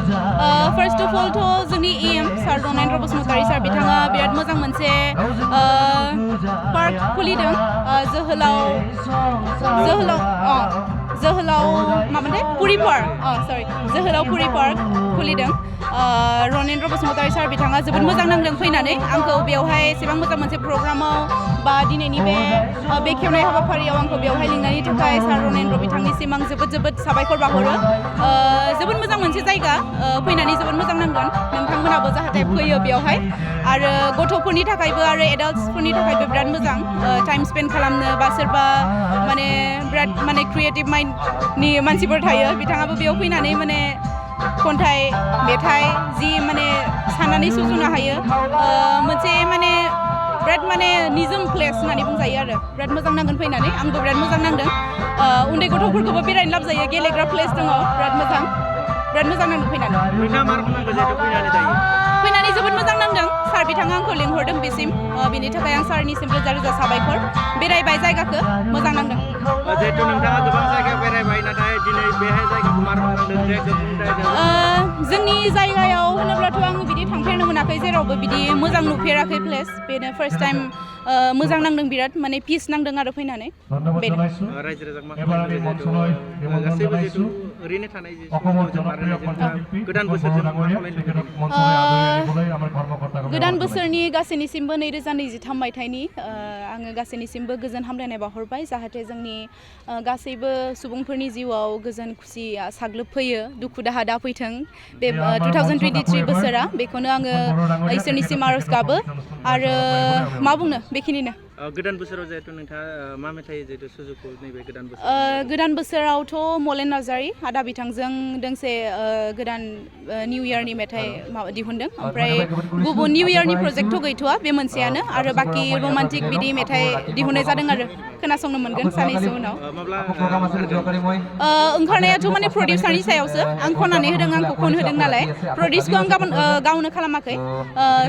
First of all to जोंनि EM सार रनेन्द्र बसुमतारी सार बिथाङा बिराद मोजां मोनसे पार्क खुलिदों जोहोलाव मामोनथाय पुरी पार्क सरि जोहोलाव पुरी पार्क खुलिदों रनेन्द्र बसुमतारी सार बिथाङा जोबोद मोजां नांदों फैनानै आंखौ बेवहाय एसेबां मोजां मोनसे प्रग्रामाव बा दिनैनि बे बेखेवनाय हाबाफारियाव आंखौ बेवहाय लिंनायनि थाखाय सार रनेन्द्र बिथांनिसिम आं जोबोद साबायखर बावहरो जोबोद मोजां मोनसे जायगा फैनानै जोबोद मोजां नांगोन नोंथांमोनाबो जाहाथे फैयो बेवहाय आरो गथ'फोरनि थाखायबो आरो एडाल्ट्सफोरनि थाखायबो बिराद मोजां टाइम स्पेन्ड खालामनो बा सोरबा माने बिराद माने क्रिएटिभ माइन्डनि मानसिफोर थायो बिथाङाबो बेयाव फैनानै माने खन्थाइ मेथाइ जि माने साननानै सुजुनो हायो मोनसे माने बिराद माने निजोम प्लेस होननानै बुंजायो आरो बिराद मोजां नांगोन फैनानै आंबो बिराद मोजां नांदों उन्दै गथ'फोरखौबो बेरायनो लाबोजायो गेलेग्रा प्लेस दङ बिराद मोजां नांदों फैनानै जोबोद मोजां नांदों सार बिथाङा आंखौ लिंहरदों बेसिम बेनि थाखाय आं सारनिसिम रोजा साबायखर बेरायबाय जायगाखौ मोजां नांदों जिहेतु नोंथाङा गोबां जायगायाव बेरायबाय नाथाय दिनै बेहाय जायगाखौ माबायदि नांदों जे जोंनि जायगायाव होनोब्लाथ' आं बिदि थांफेरनो मोनाखै जेरावबो बिदि मोजां नुफेराखै प्लेस बेनो फार्स्ट टाइम मोजां नांदों बिराद माने पिस नांदों आरो फैनानै रायजो राजा गासैबो जिहेतु ओरैनो थानाय गोदान बोसोरनि गासैनिसिमबो 2023 मायथाइनि आङो गासैनिसिमबो गोजोन हामलायनाय बावहरबाय जाहाथे जोंनि गासैबो सुबुंफोरनि जिउआव गोजोन खुसिया साग्लोबफैयो दुखु दाहा दाफैथों बे 2023 बोसोरा बेखौनो आङो इसोरनिसिम आरज गाबो आरो मा बुंनो बेखिनिनो गोदान बोसोराव जिहेतु नोंथाङा मा मेथाइ जिहेतु सुजुखौ नैबे गोदान बोसोरावथ' मलेन नार्जारी आदा बिथांजों दोंसे गोदान निउ इयारनि मेथाइ दिहुनदों ओमफ्राय गुबुन निउ इयारनि प्रजेक्टथ' गैथ'आ बे मोनसेयानो आरो बाखि रमान्टिक बिदि मेथाइ दिहुननाय जादों आरो खोनासंनो मोनगोन सानैसो उनाव ओंखारनायाथ' माने प्रडिउसारनि सायावसो आं खननानै होदों आंखौ खन होदों नालाय प्रडिउसखौ आं गावनो खालामाखै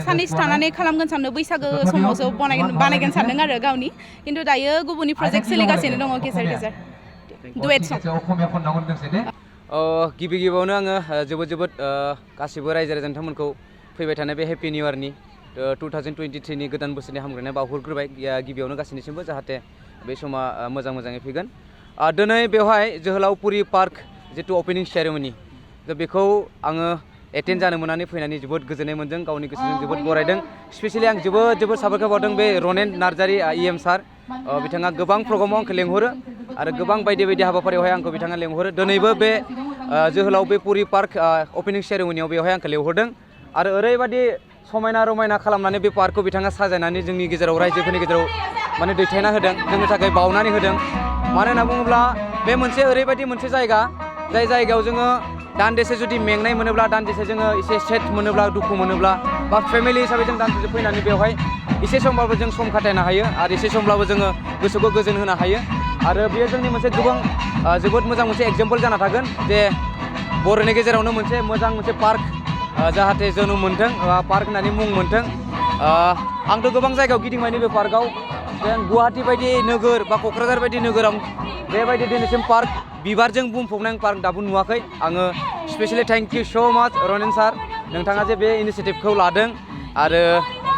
साननैसो थानानै खालामगोन सानदों बैसागो समावसो बानायगोन सानदों आरो गावनि खिन्थु दायो गुबुननि प्रजेक्ट सोलिगासिनो दङ गेजेर दुएट सं गिबियावनो आङो जोबोद गासिबो रायजो राजा नोंथांमोनखौ फैबाय थानाय बे हेपि निउ इयारनि 2023 नि गोदान बोसोरनि हामलायनाय बावहरग्रोबाय गिबियावनो गासैनिसिमबो जाहाथे बे समा मोजाङै फैगोन दिनै बेवहाय जोहोलावपुरी पार्क जितु अपेनिं सेरेमनि बेखौ आङो एटेन्ड जानो मोननानै फैनानै जोबोद गोजोननाय मोनदों गावनि गोसोजों जोबोद बरायदों स्पेसियेलि आं जोबोद साबायखर बावदों बे रनेन्द्र नार्जारी EM सार बिथाङा गोबां प्रग्रामाव आंखौ लेंहरो आरो गोबां बायदि हाबाफारियावहाय आंखौ बिथाङा लेंहरो दिनैबो बे जोहोलाव बे पुरी पार्क अपेनिं सेरेमनियाव बेवहाय आंखौ लेंहरदों आरो ओरैबायदि समायना रमायना खालामनानै बे पार्कखौ बिथाङा साजायनानै जोंनि गेजेराव रायजोफोरनि गेजेराव माने दैथायना होदों जोंनि थाखाय बावनानै होदों मानो होनना बुङोब्ला बे मोनसे ओरैबायदि मोनसे जायगा जाय जायगायाव जोङो दान्दिसे जुदि मेंनाय मोनोब्ला दान्दिसे जोङो एसे सेट मोनोब्ला दुखु मोनोब्ला बा फेमिलि हिसाबै जों दान्दिसे फैनानै बेवहाय एसे समब्लाबो जों सम खाथायनो हायो आरो एसे समब्लाबो जोङो गोसोखौ गोजोन होनो हायो आरो बेयो जोंनि मोनसे जोबोद मोजां मोनसे एग्जाम्पल जाना थागोन जे बर'नि गेजेरावनो मोनसे मोजां मोनसे पार्क जाहाथे जोनोम मोनथों पार्क होननानै मुं मोनथों आंथ' गोबां जायगायाव गिदिंबाय नैबे पार्कआव गुवाहाटि बायदि नोगोर बा क'क्राझार बायदि नोगोराव बेबायदि दिनैसिम पार्क बिबारजों बुंफबनाय पार्क दाबो नुवाखै आङो स्पेसियेलि थेंक इउ स' माच रनेन सार नोंथाङा जे बे इनिसियेटिभखौ लादों आरो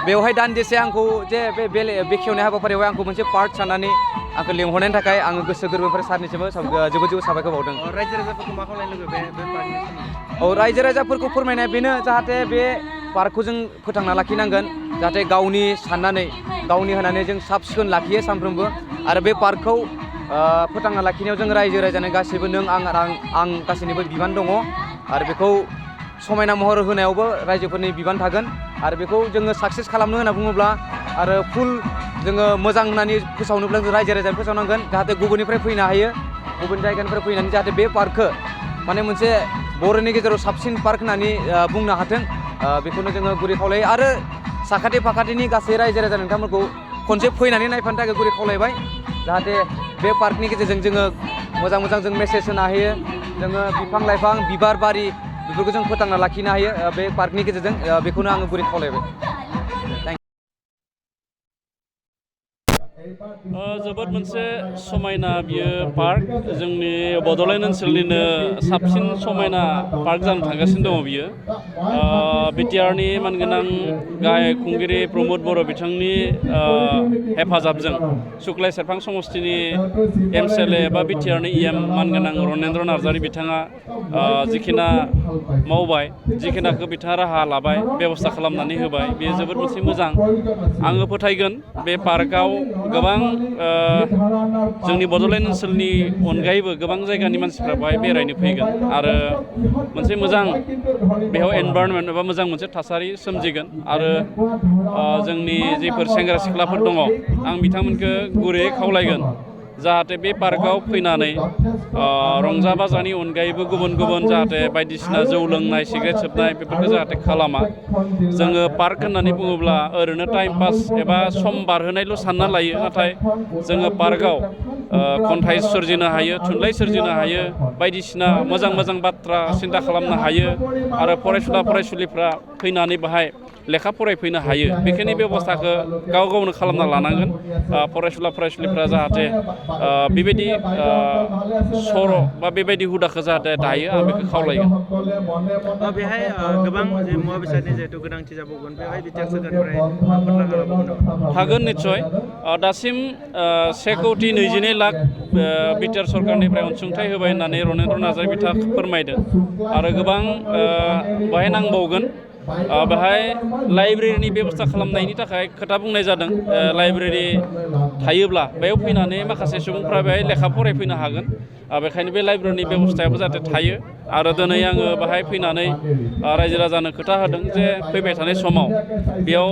बेवहाय दान्दिसे आंखौ जे बे बेखेवनाय हाबाफारियावहाय आंखौ मोनसे पार्ट साननानै आंखौ लिंहरनायनि थाखाय आङो गोसो गोरबोनिफ्राय सारनिसिमबो जोबोद साबायखर बावदों रायजो राजाफोरखौ मा खालामनो लुबैयो बे पार्कनि रायजो राजाफोरखौ फोरमायनाया बेनो जाहाथे बे पार्कखौ जों फोथांना लाखिनांगोन जाहाथे गावनि साननानै गावनि होनानै जों साब सिखोन लाखियो सानफ्रोमबो आरो बे पार्कखौ फोथांना लाखिनायाव जों रायजो राजानो गासैबो नों आं गासैनिबो बिबान दङ आरो बेखौ समायना महर होनायावबो रायजोफोरनि बिबान थागोन आरो बेखौ जोङो साक्सेस खालामनो होनना बुङोब्ला आरो फुल जोङो मोजां होननानै फोसावनोब्ला जों रायजो राजानो फोसावनांगोन जाहाथे गुबुननिफ्राय फैनो हायो गुबुन जायगानिफ्राय फैनानै जाहाथे बे पार्कखौ माने मोनसे बर'नि गेजेराव साबसिन पार्क होननानै बुंनो हाथों बेखौनो जोङो गुरै खावलायो आरो साखाथि फाखाथिनि गासै रायजो राजा नोंथांमोनखौ खनसे फैनानै नायफानो थाखाय गुरै खावलायबाय जाहाथे बे पार्कनि गेजेरजों जोङो मोजां जों मेसेज होनो हायो जोङो बिफां लाइफां बिबार बारि बेफोरखौ जों फोथांना लाखिनो हायो बे पार्कनि गेजेरजों बेखौनो आङो गुरै खावलायबाय जोबोद मोनसे समायना बियो पार्क जोंनि बड'लेण्ड ओनसोलनिनो साबसिन समायना पार्क जानो थांगासिनो दङ बियो बिटिआरनि मानगोनां गाहाय खुंगिरि प्रमद बर' बिथांनि हेफाजाबजों सुक्लाय सेरफां समष्टिनि एमसिएलए एबा बिटिआरनि इएम मानगोनां रनेन्द्र नार्जारि बिथाङा जिखिना मावबाय जिखिनाखौ बिथाङा राहा लाबाय बेबस्था खालामनानै होबाय बेयो जोबोद मोनसे मोजां आङो फोथायगोन बे पार्कआव गोबां जोंनि बड'लेण्ड ओनसोलनि अनगायैबो गोबां जायगानि मानसिफ्रा बेहाय बेरायनो फैगोन आरो मोनसे मोजां बेयाव एनभायरनमेन्ट एबा मोजां मोनसे थासारि सोमजिगोन आरो जोंनि जिफोर सेंग्रा सिख्लाफोर दङ आं बिथांमोनखौ गुरैयै खावलायगोन जाहाथे बे पार्कआव फैनानै रंजा बाजानि अनगायैबो गुबुन गुबुन जाहाथे बायदिसिना जौ लोंनाय सिगारेट सोबनाय बेफोरखौ जाहाथे खालामा जोङो पार्क होननानै बुङोब्ला ओरैनो टाइम पास एबा सम बारहोनायल' सानना लायो नाथाय जोङो पार्कआव खन्थाइ सोरजिनो हायो थुनलाइ सोरजिनो हायो बायदिसिना मोजां मोजां बाथ्रा सिन्था खालामनो हायो आरो फरायसुला फरायसुलिफ्रा फैनानै बाहाय लेखा फरायफैनो हायो बेखिनि बेबस्थाखौ गाव गावनो खालामना लानांगोन फरायसुला फरायसुलिफ्रा जाहाथे बेबायदि सर' बा बेबायदि हुदाखौ जाहाथे दायो आं बेखौ खावलायगोन बेहाय गोबां जे मुवा बेसादनि जिहेतु गोनांथि जाबावगोन बेवहाय बिटिआर सोरखारनिफ्राय हागोन निस्सय दासिम 1,22 लाख बिटिआर सरकारनिफ्राय अनसुंथाइ होबाय होननानै रनेन्द्र नार्जारि बिथाङा फोरमायदों आरो गोबां बेहाय नांबावगोन बेहाय लाइब्रेरिनि बेबस्था खालामनायनि थाखाय खोथा बुंनाय जादों लाइब्रेरि थायोब्ला बेयाव फैनानै माखासे सुबुंफ्रा बेहाय लेखा फरायफैनो हागोन बेखायनो बे लाइब्रेरिनि बेबस्थायाबो जाहाथे थायो आरो दिनै आङो बेहाय फैनानै रायजो राजानो खोथा होदों जे फैबाय थानाय समाव बेयाव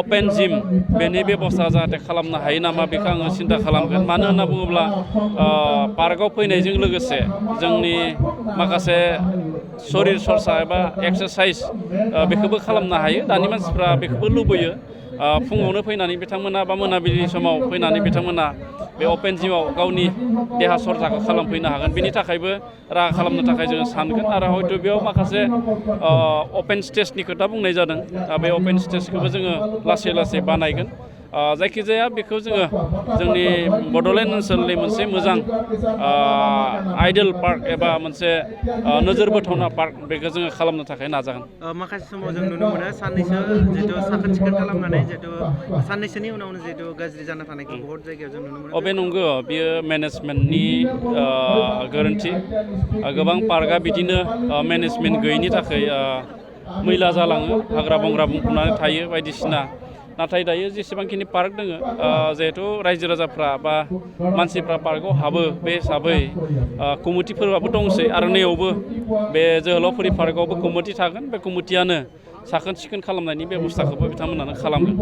अपेन जिम बेनि बेबस्था जाहाथे खालामनो हायो नामा बेखौ आङो सिन्था खालामगोन मानो होनना बुङोब्ला पार्कआव फैनायजों लोगोसे जोंनि माखासे शरीर सरसा एबा एक्सारसाइज बेखौबो खालामनो हायो दानि मानसिफ्रा बेखौबो लुबैयो फुङावनो फैनानै बिथांमोना बा मोनाबिलि समाव फैनानै बिथांमोना बे अपेन जिमाव गावनि देहा सरसाखौ खालामफैनो हागोन बेनि थाखायबो राहा खालामनो थाखाय जोङो सानगोन आरो हयथ' बेयाव माखासे अपेन स्टेजनि खोथा बुंनाय जादों बे अपेन स्टेजखौबो जोङो लासै लासै बानायगोन जायखिजाया बेखौ जोङो जोंनि बड'लेण्ड ओनसोलनि मोनसे मोजां आइडल पार्क एबा मोनसे नोजोर बोथावना पार्क बेखौ जोङो खालामनो थाखाय नाजागोन माखासे समाव जों नुनो मोनो साननैसो जिहेतु साखोन सिखोन खालामनानै जिहेतु साननैसोनि उनावनो जिहेतु गाज्रि जाना थानायखौ बहुत जायगायाव जों नुनो मोनो बे नंगौ बियो मेनेजमेन्टनि गोरोन्थि गोबां पार्कआ बिदिनो मेनेजमेन्ट गैयिनि थाखाय मैला जालाङो हाग्रा बंग्रा बुंफबनानै थायो बायदिसिना नाथाय दायो जेसेबांखिनि पार्क दङ जिहेथु रायजो राजाफ्रा बा मानसिफ्रा पार्कआव हाबो बे हिसाबै कमिटिफोराबो दंसै आरो नैयावबो बे जोहोलावफुरि पार्कआवबो कमिटि थागोन बे कमिटियानो साखोन सिखोन खालामनायनि बेबस्थाखौबो बिथांमोनानो खालामगोन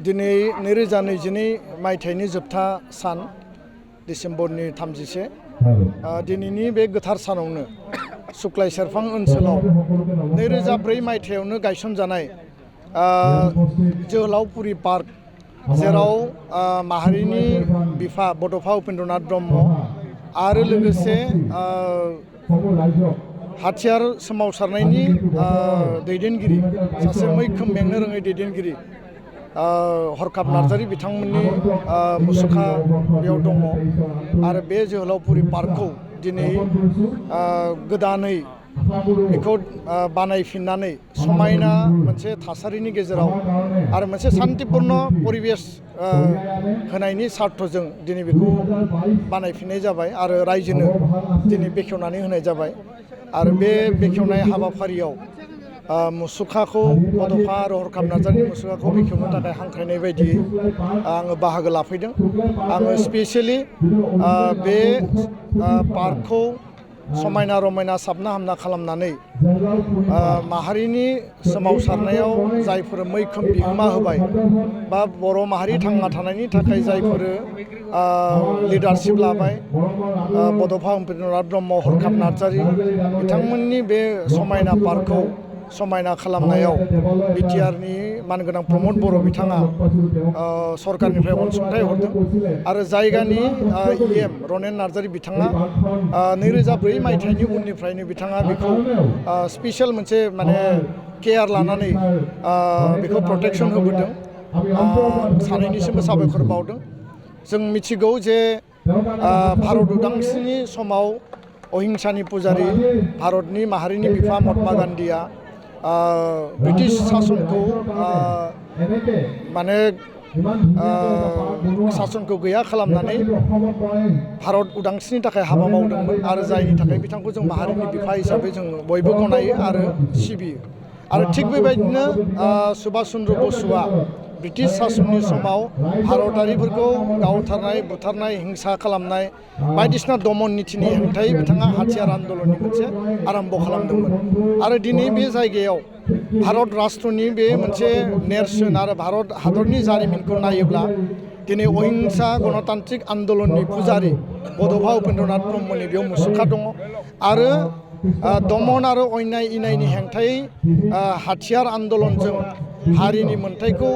दिनै 2022 मायथाइनि जोबथा सान डिसेम्बरनि 31 दिनैनि बे गोथार सानावनो सुक्लाय सेरफां ओनसोलाव 2004 मायथाइयावनो गायसनजानाय जोहोलावफुरि पार्क जेराव माहारिनि बिफा बड'फा उपेन्द्रनाथ ब्रह्म आरो लोगोसे हाथियार सोमावसारनायनि दैदेनगिरि सासे मैखोम बेंनो रोङै दैदेनगिरि हरखाब नार्जारि बिथांमोननि मुसुखा बेयाव दङ आरो बे जोहोलावफुरि पार्कखौ दिनै गोदानै बेखौ बानायफिननानै समायना मोनसे थासारिनि गेजेराव आरो मोनसे सान्तिपुर्ण परिबेस होनायनि सार्थजों दिनै बेखौ बानायफिननाय जाबाय आरो रायजोनो दिनै बेखेवनानै होनाय जाबाय आरो बे बेखेवनाय हाबाफारियाव मुसुखाखौ बड'फा आरो हरखाब नार्जारिनि मुसुखाखौ बेखेवनो थाखाय हांख्रायनाय बायदियै आङो बाहागो लाफैदों आङो स्पेसियेलि बे पार्कखौ समायना रमायना साबना हामना खालामनानै माहारिनि सोमावसारनायाव जायफोर मैखोम बिहोमा होबाय बा बर' माहारि थांना थानायनि थाखाय जायफोर लिडारशिप लाबाय बड'फा उपेन्द्रनाथ ब्रह्म हरखाब नार्जारि बिथांमोननि बे समायना पार्कखौ समायना खालामनायाव बिटिआरनि मानगोनां प्रमद बर' बिथाङा सरकारनिफ्राय अनसुंथाइ हरदों आरो जायगानि इएम रनेन नार्जारि बिथाङा 2004 मायथाइनि उननिफ्रायनो बिथाङा बेखौ स्पेसियेल मोनसे माने केयार लानानै बेखौ प्रटेक्सन होबोदों सानैनिसिमबो साबायखर बावदों जों मिथिगौ जे भारत उदांस्रिनि समाव अहिंसानि पुजारी भारतनि माहारिनि बिफा महात्मा गान्धीया ब्रिटिश सासनखौ माने सासनखौ गैया खालामनानै भारत उदांस्रिनि थाखाय हाबा मावदोंमोन आरो जायनि थाखाय बिथांखौ जों माहारिनि बिफा हिसाबै जों बयबो गनायो आरो सिबियो आरो थिग बेबायदिनो सुभाष चन्द्र बसुआ ब्रिटिश सासननि समाव भारतारिफोरखौ गावथारनाय बुथारनाय हिंसा खालामनाय बायदिसिना दमन नीतिनि हेंथायै बिथाङा हाथियार आन्दलननि मोनसे आरम्भ खालामदोंमोन आरो दिनै बे जायगायाव भारत राष्ट्रनि बे मोनसे नेरसोन आरो भारत हादरनि जारिमिनखौ नायोब्ला दिनै अहिंसा गणतान्त्रिक आन्दलननि पुजारी बड'फा उपेन्द्रनाथ ब्रह्मनि बेयाव मुसुखा दङ आरो दमन आरो अन्याय इनायनि हेंथायै हाथियार आन्दलनजों हारिनि मोन्थायखौ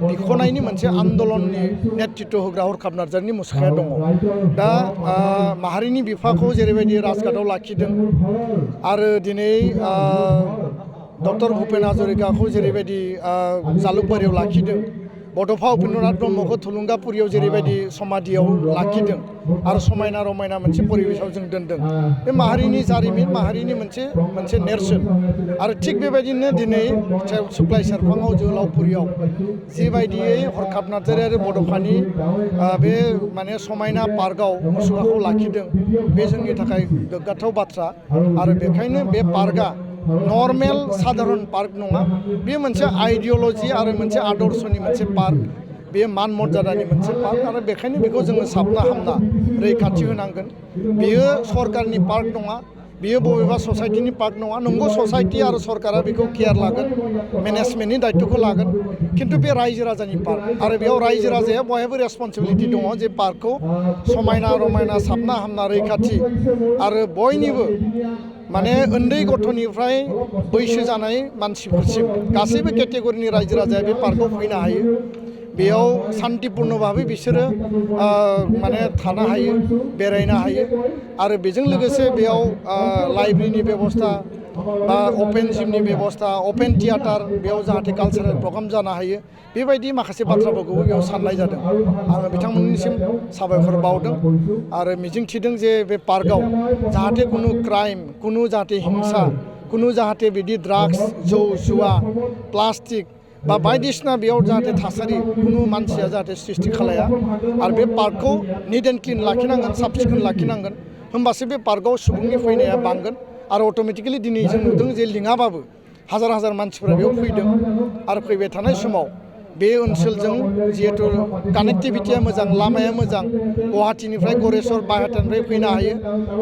बिख'नायनि मोनसे आन्दलननि नेतृत्व होग्रा हरखाब नार्जारिनि मुसुखाया दङ दा माहारिनि बिफाखौ जेरैबायदि राजघाटआव लाखिदों आरो दिनै डक्टर भुपेन हाजरिकाखौ जेरैबायदि जालुकबारियाव लाखिदों बड'फा उपेन्द्रनाथ ब्रह्मखौ थुलुंगापुरियाव जेरैबायदि समाधियाव लाखिदों आरो समायना रमायना मोनसे परिबेसाव जों दोनदों बे माहारिनि जारिमिन माहारिनि मोनसे नेरसोन आरो थिग बेबायदिनो दिनै सुक्लाय सेरफाङाव जोहोलावफुरियाव जिबायदियै हरखाब नार्जारि आरो बड'फानि बे माने समायना पार्कआव मुसुखाखौ लाखिदों बे जोंनि थाखाय गोग्गाथाव बाथ्रा आरो बेखायनो बे पार्कआ नर्मेल साधारन पार्क नङा बे मोनसे आइडिय'लजि आरो मोनसे आदर्शनि मोनसे पार्क बेयो मान मर्यादानि मोनसे पार्क आरो बेखायनो बेखौ जोङो साबना हामना रैखाथि होनांगोन बेयो सरकारनि पार्क नङा बेयो बबेबा ससाइटिनि पार्क नङा नंगौ ससाइटि आरो सरकारा बेखौ केयार लागोन मेनेजमेन्टनि दायित्वखौ लागोन खिन्थु बे रायजो राजानि पार्क आरो बेयाव रायजो राजाया बयहाबो रेसपन्सिबिलिटि दङ जे पार्कखौ समायना रमायना साबना हामना रैखाथि आरो बयनिबो माने उन्दै गथ'निफ्राय बैसो जानाय मानसिफोरसिम गासैबो केटेगरिनि रायजो राजाया बे पार्कआव फैनो हायो बेयाव शान्तिपूर्ण भाबै बिसोरो माने थानो हायो बेरायनो हायो आरो बेजों लोगोसे बेयाव लाइब्रेरिनि बेबस्था बा अपेन जिमनि बेबस्था अपेन थिएटार बेयाव जाहाथे कालचारेल प्रग्राम जानो हायो बेबायदि माखासे बाथ्राफोरखौ बेयाव साननाय जादों आङो बिथांमोननिसिम साबायखर बावदों आरो मिजिंथिदों जे बे पार्कआव जाहाथे कुनु क्राइम कुनु जाहाथे हिंसा कुनु जाहाथे बिदि ड्राग्स जौ जुवा प्लास्टिक बा बायदिसिना बेयाव जाहाथे थासारि कुनु मानसिया जाहाथे सृष्टि खालाया आरो बे पार्कखौ निट एन्ड क्लिन लाखिनांगोन साब सिखोन लाखिनांगोन होमबासो बे पार्कआव सुबुंनि फैनाया बांगोन आरो अट'मेटिकेलि दिनै जों नुदों जे लिङाबाबो हाजार हाजार मानसिफोरा बेयाव फैदों आरो फैबाय थानाय समाव बे ओनसोलजों जिहेतु कानेक्टिभिटिया मोजां लामाया मोजां गुवाहाटीनिफ्राय गरेस्वर बायहाटानिफ्राय फैनो हायो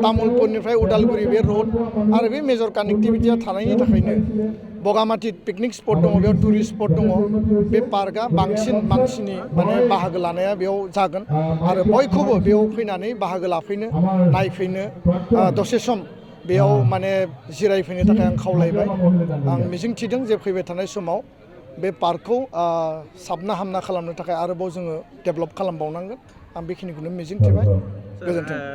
तामुलपुरनिफ्राय उदालगुरि बे रड आरो बे मेजर कानेक्टिभिटिया थानायनि थाखायनो बगामाथि पिकनिक स्पट दङ बेयाव टुरिस्ट स्पट दङ बे पार्कआ बांसिन मानसिनि माने बाहागो लानाया बेयाव जागोन आरो बयखौबो बेयाव फैनानै बाहागो लाफैनो नायफैनो दसे सम बेयाव माने जिरायफैनो थाखाय आं खावलायबाय आं मिजिंथिदों जे फैबाय थानाय समाव बे पार्कखौ साबना हामना खालामनो थाखाय आरोबाव जोङो डेभेलप खालामबावनांगोन आं बेखिनिखौनो मिजिंथिबाय गोजोन्थों